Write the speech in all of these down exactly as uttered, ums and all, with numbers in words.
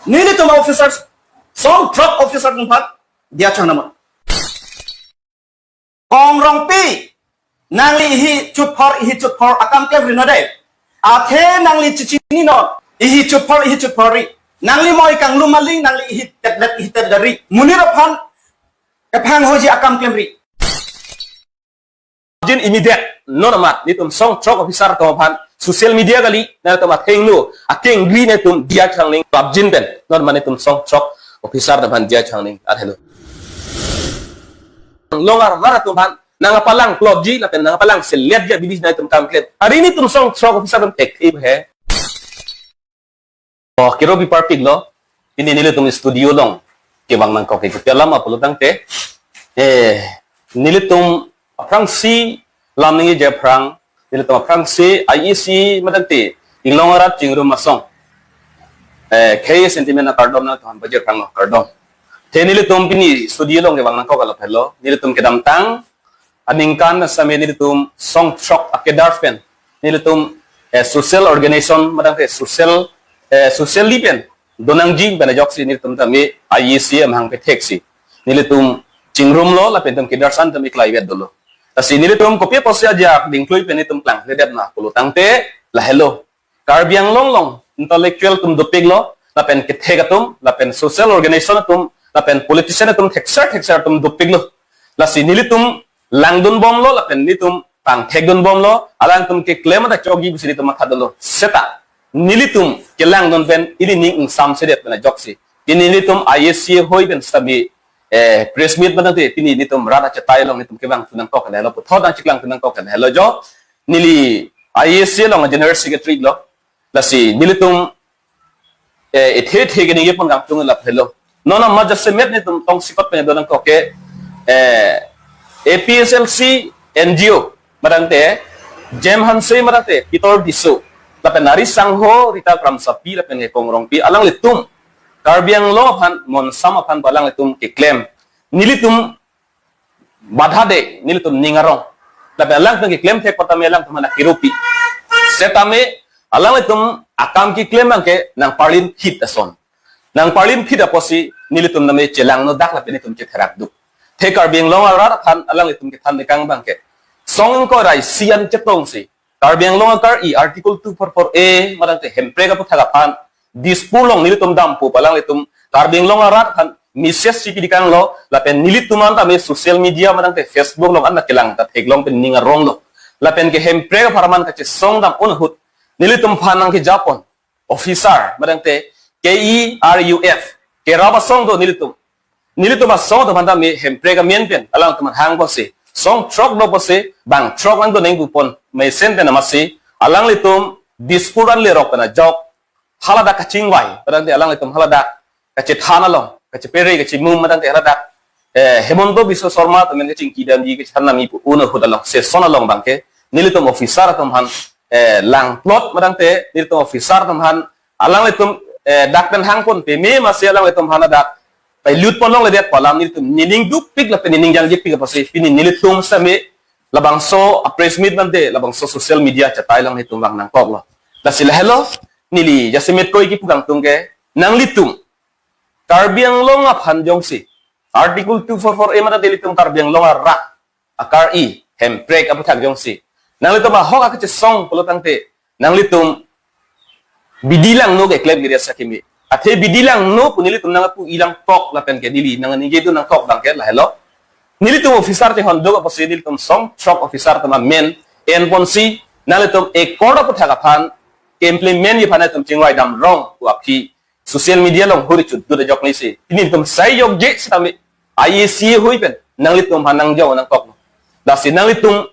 Nelitum officers, song throk officer atum aphan diya chang nama. Kong Rongpi, nangli ihi chutphor, ihi chutphor akam klemri non dei. Athe nangli chechini non, ihi chutphor, ihi chutphor ri. Nangli moi kanglum aling, nangli ihi tetdet, ihi tetdet ri. Monit aphan kephanghoji akam klemri. Jin immediate, non amat, nelitum song throk officer atum aphan, social media kali, nangtum athengno, akengri nangtum diya chang ning, prapjin pen, non amat nelitum song throk officer atum aphan diya chang ning, at helo. Longar var atum aphan, nangpalang plotji, lapen nangpalang seletji, abidi nangtum kam klem. Ari nelitum song throk officer atum thekthe he. Oh, kero bi parpik lo, pini nelitum studio along kevang nangkok ke kepi alam apulotangte, eh, nelitum aphrangsi lam ningje aphrang, nelitum aphrangsi I E C madangte, Inglong arat Chingrum asong, eh, khei sentiment akardom nangtum aphan pajir aphrang lo, kardom. Te nelitum pini studio along kevang nangkok alap helo, nelitum kedamtang aningkan asame nelitum song throk akedar pen, nelitum, eh, social organization madangte social, eh, social li pen donangji pen ajoksi nelitum tame I E C amahang petheksi nelitum chingrum lo, lapen itum kedarsan tame klaivet dolo. Lasi nelitum kopi apotsi ajak dingklui pen nelitum klangledet ma pulotangte, lahelo. Karbi Anglong along intellectual atum dopiklo, lapen kethek atum, lapen social organization atum, lapen politician atum, thekser thekser atum dopiklo. Lasi nelitum langdunbomlo, lapen nelitum pangthekdunbomlo, alangtum keklem adak chogi pusi nelitum matha dolo. Seta nelitum kelangdun pen ili ning ingsamsedet pen ajoksi, pini nelitum I E C ahoi pen sitame, eh, press meet madangte, pini nelitum rat achetai along nelitum kevangthu nangkok ke lahelo, puthot nangcheklangthu nangkok ke lahelo jo. Neli I E C along General Secretary lo. Lasi nelitum, eh, ethe ethe keningje pon kangtung alap helo. Non amat jasemet nelitum tongsekot pen do nangkok ke, eh, A P H L C N G O madangte, Jem Hanse madangte, Peter Tisso, lapen Ari Sangho, Rita Kramsapi, lapen ke Kong Rongpi, alanglitum Karbi Anglong aphan, monsam aphan alanglitum keklem, nelitum badha de, nelitum ning arong. Lapen alangtum keklem thek patame alangtum aphan akirupi. Setame alanglitum akam keklem abangke nangparlinphit ason. Nangparlinphit apotsi nelitum tame chelangno dak lapen nelitum chetherak duk. The Karbi Anglong arat aphan alanglitum kethan dekang abangke, song ingkoi ra isi an chetongsi Karbi Anglong akar-i Article two four four A madangte Hemprek aputhak aphan Dispur along nelitum dampo pu alanglitum Karbi Anglong arat aphan message si pidikanglo, lapen nelitum an tame social media madangte Facebook along an kelang ta theklong pen ning aronglo. Lapen ke Hemprek apharman kachesong dam un ahut nelitum aphan nangkejapon officer madangte K E R U F, kerap asong do nelitum. Nelitum asong atum aphan tame Hemprek amen pen alangtum aphan hangponsi, song throk do apotsi bang throk nangdun nangpupon mesen pen amatsi, alanglitum Dispur an lerok pen ajok haladak kachingvai, padangte alanglitum haladak kachethan along, kachepere, kachemum, padangte haladak, eh, Himanta Biswa Sarma atum pen kachingki damji, kachethan damji pu un ahut along, session along abangke nelitum officer atum aphan, eh, langplot, padangte nelitum officer atum aphan alanglitum, eh, dak pen hangpon peme amatsi alanglitum aphan dak pailut pon longledet pu alam nelitum nening dukpik lapen nening jangjepik apotsi pini nelitum sitame labangso a-press meet mante labangso social media achetai along nelitum vang nangkoklo. Lasi lahelo, neli jasemet koi kipu kangtung ke, nanglitum Karbi Anglong aphan jongsi Article two four four A mate nelitum Karbi Anglong arat akar-i Hemprek aputhak jongsi nanglitum ahok akachesong pulotangte nanglitum bidi langno keklem giri asa kimi. Athe bidi langno pu nelitum nangpu-i langkok lapen ke neli nangningjedun nangkok abangke lahelo. Nelitum officer te hondok apotsi nelitum song throk officer atum amen enponsi nanglitum accord aputhak aphan ke-implement ji aphan nangtum chingvai dam rong pu aphi social media along huri chut dut ajok nisi. Nelitum sai jokje sitame I A C hui pen nanglitum aphan nangjong nangkok. Lasi nanglitum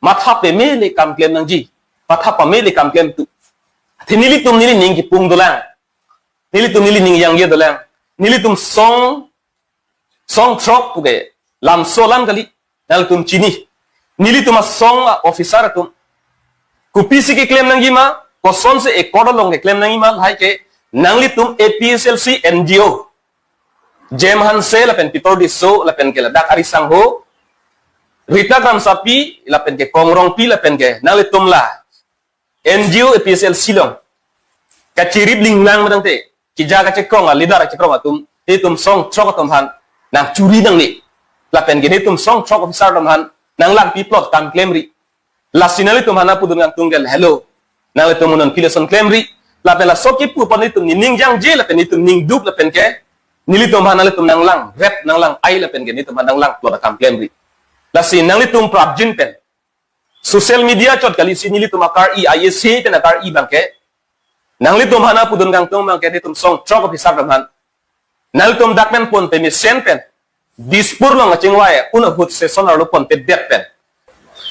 matha peme le kam klem nangji. Matha peme le kam klem tu. Athe nelitum neli ning kipung dolang. Nelitum neli ning jangje dolang. Nelitum song, song throk puke lamso alam kali. Nanglitum chini. Nelitum asong a-officer atum kopisi keklem nangji ma, kosonsi accord along keklem nangji ma, lahai ke nanglitum A P H L C N G O. Jem Hanse lapen Peter Tisso lapen ke ladak Ari Sangho, Rita Kramsapi lapen ke Kong Rongpi lapen ke nanglitum la N G O A P H L C along kachirip linglang madangte kija kachekrong a leader kachekrong atum, nelitum song throk atum aphan nangchuri nangne. Lapen ke nelitum song throk officer atum aphan nanglangpi plot kam klemri. Lasi nanglitum aphan apudun kangtung ke lahelo. Nanglitum non kileson klemri. Lapen laso kipu apot nelitum nening jangje lapen nelitum ningduk lapen ke nelitum aphan nanglitum nanglang rep nanglang ai lapen ke nelitum aphan nanglang plot akam klemri. Lasi nanglitum prapjin pen social media chot kali si nelitum akar-i, I A C pen akar-i abang ke. Nanglitum aphan apudun kangtung abang ke nelitum song throk officer atum aphan nanglitum dak pen ponpe mesen pen Dispur along kachingvai un ahut session arlo ponpedet pen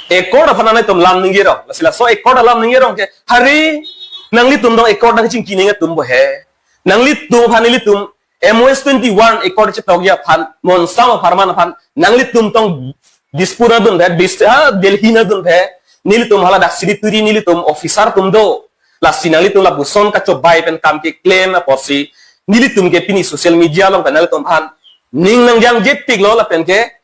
accord aphan nanglitum lam ningje rong. Lasi laso accord alam ningje rong ke hari nanglitum dong accord nangchingki ningje atum bo he. Nanglitum aphan nelitum M O S twenty-one accord chetok ya aphan, Monsam apharman aphan nanglitum tong Dispur adun phe, Dis-, ah, Delhi adun phe, nelitum hala dak sirituri nelitum officer atum do. Lasi nanglitum lapuson kachobai pen kam keklem apotsi nelitum ke pini social media along pen nanglitum aphan ning nangjangje piklo lapen ke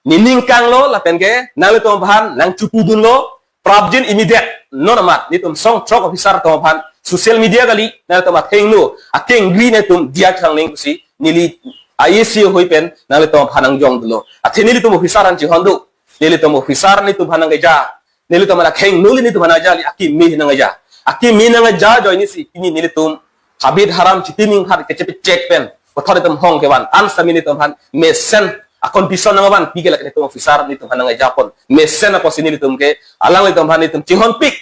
nening kanglo lapen ke nanglitum aphan nangchupudunlo, prapjin immediate non amat nelitum song throk officer atum aphan social media kali nanglitum athengno akengri nelitum diya chang ningsi neli I A C ahoi pen nanglitum aphan nangjongdunlo. Athe nelitum officer an chihon do. Nelitum officer nelitum aphan nangkeja. Nelitum aphan akheng nuli nelitum aphan ajali akimi nangkeja. Akimi nangkeja ajoine si pini nelitum habit haram chiti ning hat kechepechek pen kothor nelitum hong kevan an sami nelitum aphan mesen a condition nangvanpi ke lake nelitum officer nelitum aphan nangkejapon. Mesen apotsi nelitum ke alanglitum aphan nelitum chinghonpik.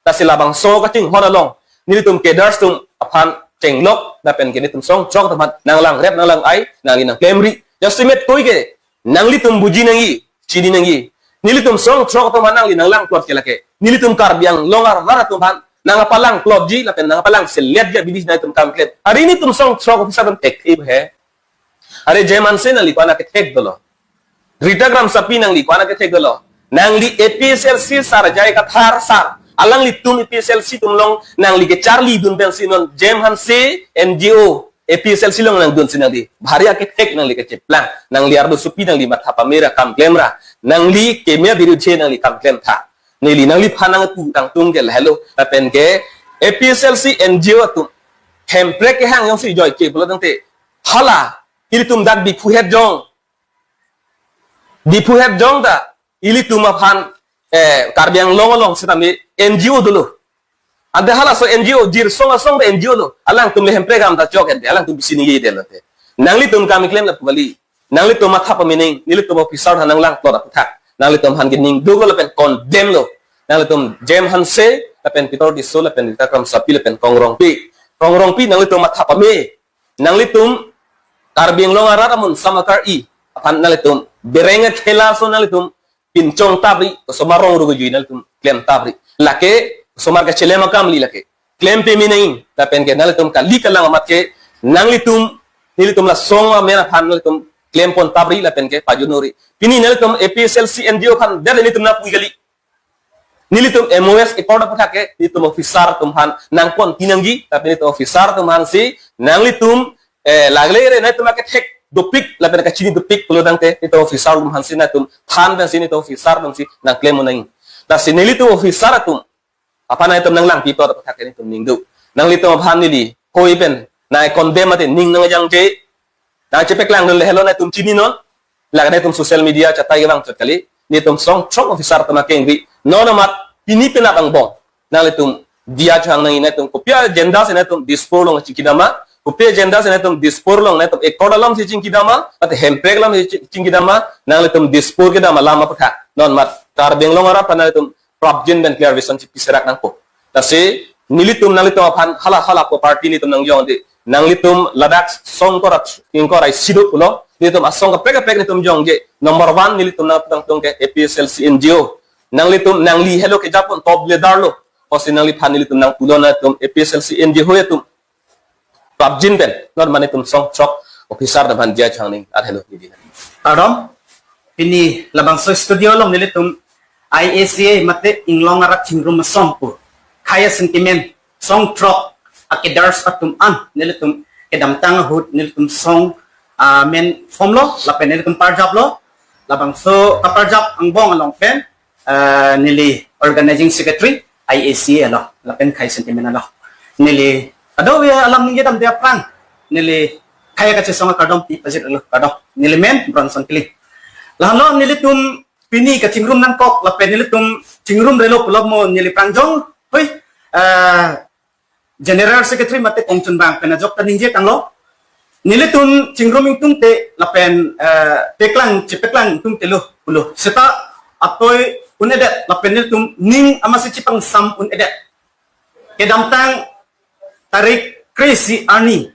Lasi labangso kachinghon along nelitum cadres atum aphan chenglok lapen ke nelitum song throk atum aphan nanglang rep nanglang ai nangli nangklemri. Jasemet koi ke nanglitum buji nangji, chini nangji. Nelitum song throk atum aphan nangli nanglang plot ke lake nelitum Karbi Anglong arat atum aphan nangpalang plotji lapen nangpalang seletji abidi si nangtum kam klem. Hari nelitum song throk officer atum thekthip he. Hari Jem Hanse nangli ko-an akethek dolo. Rita Kramsapi nangli ko-an akethek dolo. Nangli A P H L C sar J I Kathar sar. Alanglitum A P H L C atum along nangli kecharlidun pensi non Jem Hanse N G O A P H L C along nangdunsi nangli bhari akethek nangli kacheplang. Nangli arlosopi nangli matha pamera kam klemra. Nangli keme birudhe nangli kam klem tha. Neli nangliphan nangpu kangtung ke lahelo. Lapen ke A P H L C N G O atum Hemprek kehang jongsi joike pulo tangte hala ilitum dak Diphu het jong. Diphu het jong ta ilitum aphan, eh, Karbi Anglong along sitame N G O dolo. Ante halaso N G O, Jirsong asong ta N G O lo. Alangtum le Hemprek alam ta chok ente, alangtum bisi ningje detlo te. Nanglitum kam klem lapu kali. Nanglitum matha pame nang, nelitum officer aphan nanglang plot aputhak. Nanglitum aphan ke ningduklo lapen condemn lo. Nanglitum Jem Hanse lapen Peter Tisso lapen Rita Kramsapi lapen Kong Rongpi. Kong Rongpi nanglitum matha pame. Nanglitum Karbi Anglong arat amun sama kar-i aphan nanglitum bereng khela so nanglitum pinchong tapri, osomar rong rugu jui nanglitum klem tapri. Lake osomar kachelem akam kali lake. Klem peme nang, lapen ke nanglitum kali kalang amat ke nanglitum nelitum la song amen aphan nanglitum klempon tapri lapen ke pajunori. Pini nanglitum A P H L C N G O aphan der nelitum nangpu kali. Nelitum M O S accord aputhak ke nelitum officer atum aphan nangponpi nangji, tapi nelitum officer atum aphansi nanglitum, eh, lagle re nangtum akethek dopik lapen kachini dopik pulo tangte nelitum officer atum aphansi nangtum than pensi nelitum officer atumsi nangklem nang. Lasi nelitum officer atum aphan nangtum nanglangpi plot aputhak ke nelitum ningduk. Nanglitum aphan neli hoi pen nang condemn ate ning nangjangje. Nangchepeklangdun le helo nangtum chini non. Lake nangtum social media chatai kevang chot kali. Nelitum song throk officer atum akengri. Non amat pini penap angbong nanglitum diya chang nang nangtum kopi agenda si nangtum Dispur along chingki dam ma. Kopi agenda si nangtum Dispur along nangtum accord alam si chingki dam ma. Ate Hemprek alam si chingki dam ma. Nanglitum Dispur kedam alam aputhak. Non amat Karbi Anglong arat aphan nangtum prapjin pen clear vision chipi serak nangpo. Lasi nelitum nanglitum aphan hala hala ko party nelitum nangjongde. Nanglitum ladak song korat ingkor ai siduk pulo. Nelitum asong kaprek kaprek nelitum jongje. Number one nelitum nangtangtung ke A P H L C N G O. Nanglitum nangli helo kejapon top leader lo. Kosi nangliphan nelitum nangpulo nangtum A P H L C N G O atum prapjin pen non mane tum song throk officer atum aphan diya chang nang, ar helo neli. Kardom, pini labangso studio along nelitum I A C A mate Inglong Arat Chingrum Asong pu khei a-sentiment song throk a-cadres atum an nelitum kedamtang ahut nelitum song, ah, men formlo lapen nelitum parjaplo. Labangso kaparjap angbong along pen, eh, neli organizing secretary I A C A lo, lapen khei a-sentiment lo. Neli kadokave alam ningje damde aphrang neli khei kachesong akardom pi pajirlo, kardom. Neli men Bronson Killing. Lahenlo nelitum pini kachingrum nangkok lapen nelitum chingrum relo pulo mo neli prangjong. Hui, eh, General Secretary mate kongchunbang pen ajok ta ningje tanglo. Nelitum chingrum ingtungte lapen, eh, peklang chepeklang ingtungte lo pulo. Seta atoi un-edet lapen nelitum ning amatsi chepangsam un-edet. Kedamtang tarik kre-isi arni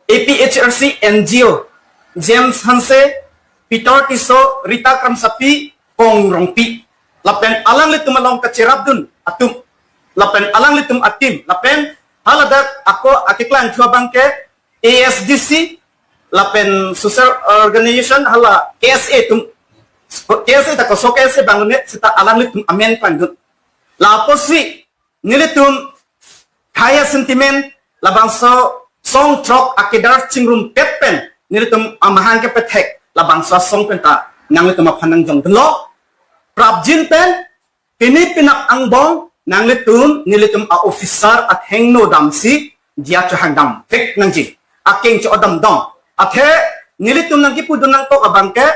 A P H L C N G O, James Hanse, Peter Tisso, Rita Kramsapi, Kong Rongpi. Lapen alanglitum along kacherapdun atum. Lapen alanglitum a-team. Lapen haladak ako akeklang thu abangke A S D C, lapen social organization hala K S A atum. K S A ta koso K S A bang ne seta alanglitum amen pangdun. Lapusi nelitum khei a-sentiment labangso song throk akedar chingrum pet pen nelitum amahang kepethek labangso asong pen ta nanglitum aphan nangjongdunlo. Prapjin pen pini penap angbong nanglitum nelitum a-officer athengno damsi diya chohang damvek nangji, akeng cho-o damdam. Athe nelitum nangkipudun nangkok abangke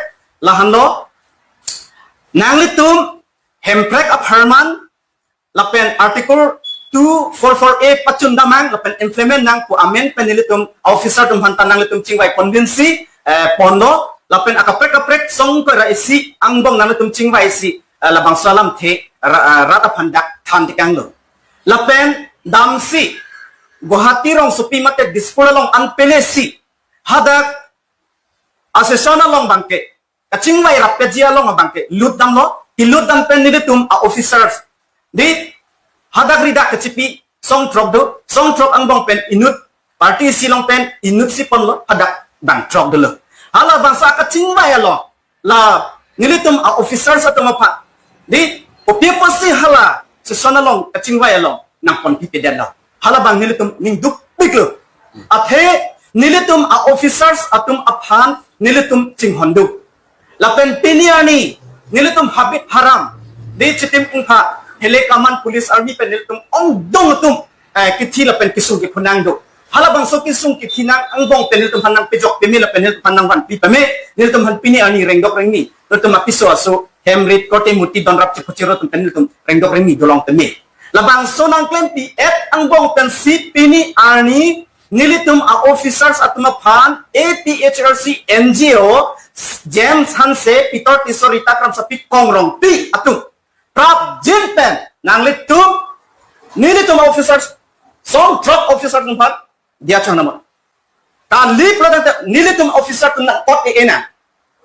lahenlo, nanglitum Hemprek apharman lapen Article two four four A pachun damnang lapen implement nang pu amen pen nelitum officer atum aphan ta nanglitum chingvai convince si, eh, ponlo lapen akaprek kaprek song ko ra isi angbong nanglitum chingvaisi, eh, labangso alamthe ra-, eh, rat aphan dak than tekanglo. Lapen damsi Guwahati rongsopi mate Dispur along an pele si hadak a-session along abangke kachingvai rapetji along abangke lut damlo, kelut dam pen nelitum a-officers. Di hadak ridak kachipi song throk do, song throk angbong pen inut, party isi along pen inut si ponlo, hadak bang throk dolo. Halabangso akachingvai along la nelitum a-officers atum aphan di kopi apotsi hala session along kachingvai along nangpon pipedetlo. Halabang nelitum ningdukpiklo. Athe nelitum a-officers atum aphan nelitum chinghon do. Lapen pini arni nelitum habit haram di chitim ingpha hele kaman police army pen nelitum ongdung atum, eh, kithi lapen kisung kiphunang do. Halabangso kisung kiphinang angbong pen nelitum aphan nangpejok peme lapen nelitum aphan nangvanpi peme, nelitum aphan pini arni rengdok rengni, nelitum apiso aso hem rit korte muti donrap chepho chero atum pen nelitum rengdok rengni dolong peme. Labangso nangklempi-et angbong pensi pini arni nelitum a-officers atum aphan A P H L C N G O, James Hanse, Peter Tisso, Rita Kramsapi, Kong Rongpi atum prapjin pen nanglitum, nelitum officers, song throk officers atum aphan diya chang nama. Kali pulo tangte nelitum officer atum nangpot e-e nang.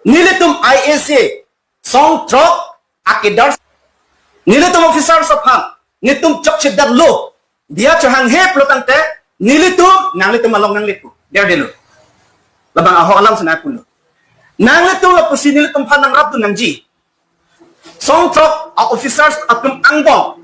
Nelitum I A C, song throk akedar. Nelitum officers aphan netum chokchedetlo. Diya chohanghe pulo tangte nelitum, nanglitum along nanglepo. Diya delo. Labang ahok alam sena pulo. Nanglitum lapusi nelitum aphan nangrapdun nangji. Song throk a-officers atum angbong,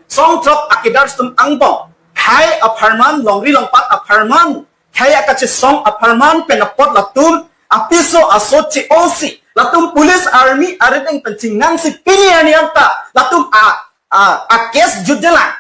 song throk akedar atum angbong, khei apharman, longri longpat apharman, khei akachesong apharman pen apot latum apiso aso che-osi, latum police army arideng pen chingnangsi pini arni anta latum a, a, a-case jutdelang.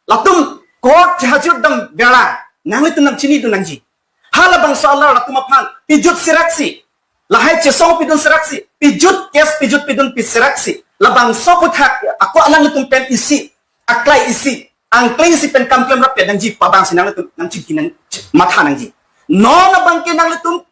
Latum court hajut dam bela, nanglitum nangchinidun nangji. Halabangso alar latum aphan pijut siraksi, lahai chesong pidun siraksi, pijut case pijut pidun pi siraksi. Labangso aputhak ako alanglitum pen isi, aklai isi, angkleng isi pen kam klemrap nangji pu abangsi nanglitum nangchingki nang matha nangji. Non abangke nanglitum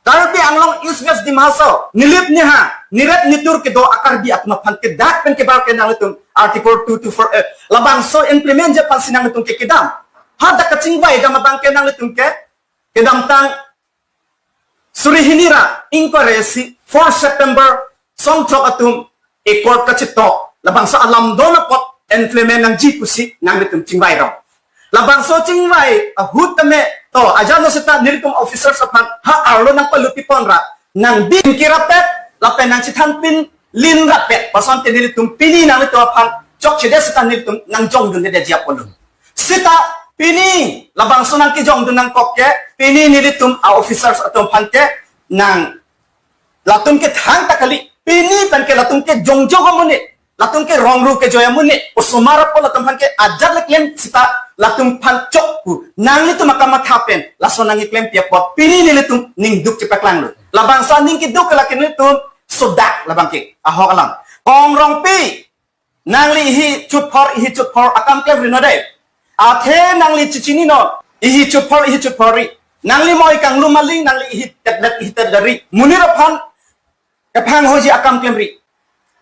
Karbi Anglong East West Dima Hasao, nilip niha, nirep nitur kedo a-Karbi atum aphan kedak pen kebar ke nanglitum Article two two four A labangso implement ji aphansi nanglitum ke kedam. Hadak kachingvai dam abangke nanglitum ke kedamtang suri hini ra ingkoi ra isi, four September, song throk atum accord kachetok, labangso alam don apot implement nangji pusi nanglitum chingvai rong. Labangso chingvai ahut tame to, ajat lo seta nelitum officers aphan ha arlo nangpalupi pon ra, nangbi kerapet lapen nangchethan pin lin rapet, pasonte nelitum pini nanglitum aphan chokchedet seta nelitum nangjongdundedetji apotlo. Seta pini labangso nangkejongdun nangkok ke, pini nelitum a-officers atum aphan ke nang latum ke thangta kali, pini pen ke latum ke jongjong amonit, latum ke rongru kejoi amonit, osomar apot latum aphan ke ajat le klem seta latum aphan chok pu nanglitum akamatha pen lason nangkeklem pi apot pini nelitum ning duk chepaklanglo. Labangso aning keduk ke lake nelitum sodak labang ke ahok alam. Kong Rongpi, nangli ihi chutphor, ihi chutphor akam klemri no dei. Athe nangli chechini no, ihi chutphor, ihi chutphor ri. Nangli moi kanglum aling, nangli ihi tetdet, ihi tetdet ri. Monit aphan kephang hoji akam klemri.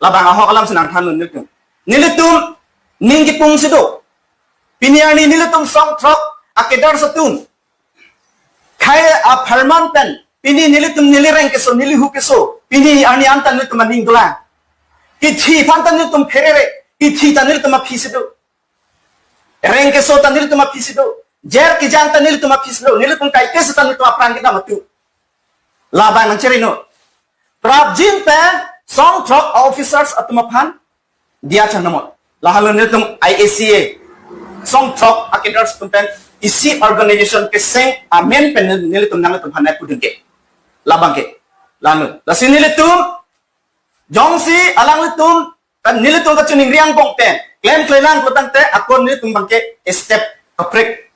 Labang ahok alam si nangthan nelitum. Nelitum ning kipung si do. Pini arni nelitum songthrok a-cadres atum khei apharman pen pini nelitum neli reng keso, neli hu keso, pini arni anta nelitum aning dolang. Kithi aphan ta nelitum pherere, kithi ta nelitum aphi si do. Reng keso ta nelitum aphi si do. Jer kejang ta nelitum aphi si do. Nelitum kaike si ta nelitum aphrang kedam atum. Labang nangcherino. Prapjin pen songthrok officers atum aphan diya chang namot. Lahelo nelitum I A C A songthrok a-cadres atum pen isi organization keseng amen pen nelitum nanglitum aphan nangpudun ke. Labang ke. Lanu. Lasi nelitum jongsi alanglitum kan nelitum kachiningri angbong pen klemklelang pulotangte akon nelitum abangke step kaprek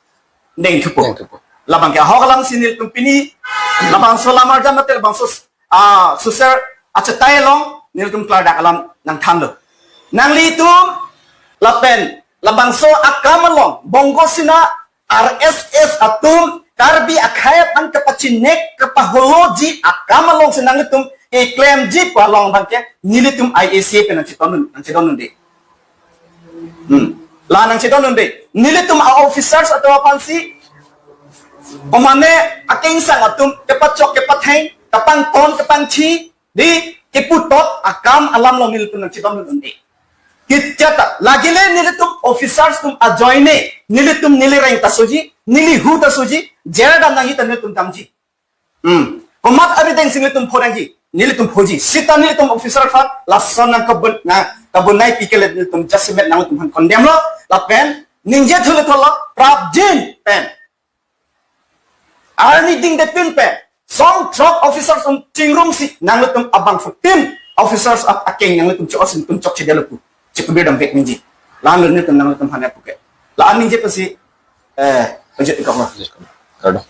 neng thupo. Neng thupo. Labang ke ahok alam si nelitum pini labangso lamar jam mate labangso, ah, suser achetai along nelitum klardak alam nangthanlo. Nanglitum lapen labangso akam along Bongo Sena R S S atum Karbi akhei aphan kapachinek kapaholoji akam along si nanglitum keklemji pu along abangke nelitum I A C A pen nangchedon, nangchedon un dei. Hmm. La nangchedon un dei. Nelitum a-officers atum aphan si omane akengsang atum kepachok kepatheng, kapangton kapangthi, di keputot akam alam along nelitum nangchedon un dei. Kitjata lagile nelitum officers atum ajoine nelitum neli reng ta soji, neli hu ta soji, jer dam nangji ta nelitum damji. Hmm. Komat arideng si nelitum pho nangji, nelitum phoji. Seta nelitum officer aphan lason nangkabun, nangkabun nai pikele nelitum jasemet nanglitum aphan condemn lo, lapen ningje thule tholo, prapjin pen arni dingdepin pen songthrok officers atum chingrum si nanglitum abang fourteen officers a-, akeng nanglitum cho-os, nelitum chokchedetlo pu chikubir dam vek ningje. Lanu nelitum nanglitum aphan puke. La-an ningje pensi, eh, pensi ikam lo. Kardom.